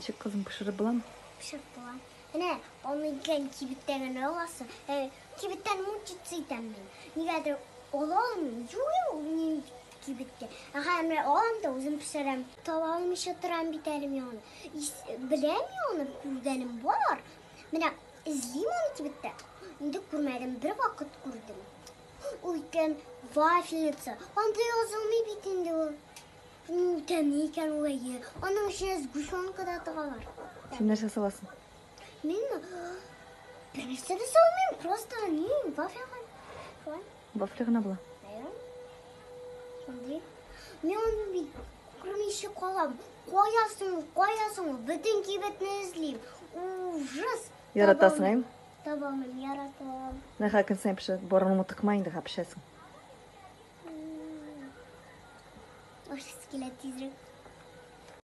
Ничек, кызым, пешереп буламы? Пешереп була. Менә аны икән кибеттә генә аласы. Э, кибеттән мучиться итәм мин. Нигәдер ала алмыйм. Юк, юк, мин кибеткә. Ә хәзер менә алам да үзем пешерәм. Таба алмыйча торам бит әле мин аны. Ис, беләм мин аны, күргәнем бар. Менә эзлим аны кибеттә. Инде күрмәдем, бер вакыт күрдем. Ул икән вафельница. Анда язылмый бит инде ул. Ну, тәмле икән ул әйе. Аның эченә сгущенка да тыгалар. Син нәрсә саласың? Минме? Бер нәрсә дә салмыйм, просто ни, вафля гына. Шулай. Вафля гына була. Әйе. Шундый. Мин аны бит күрмичә калам. Кая соң ул, кая соң ул? Бөтен кибетне эзлим. Ужас. Яратасың, әйме? Таба алмыйм, яратам. Менә хәзер көн саен пешә, борыныңны тыкма инде, ха пешәсең. Ашасы килә тизрәк.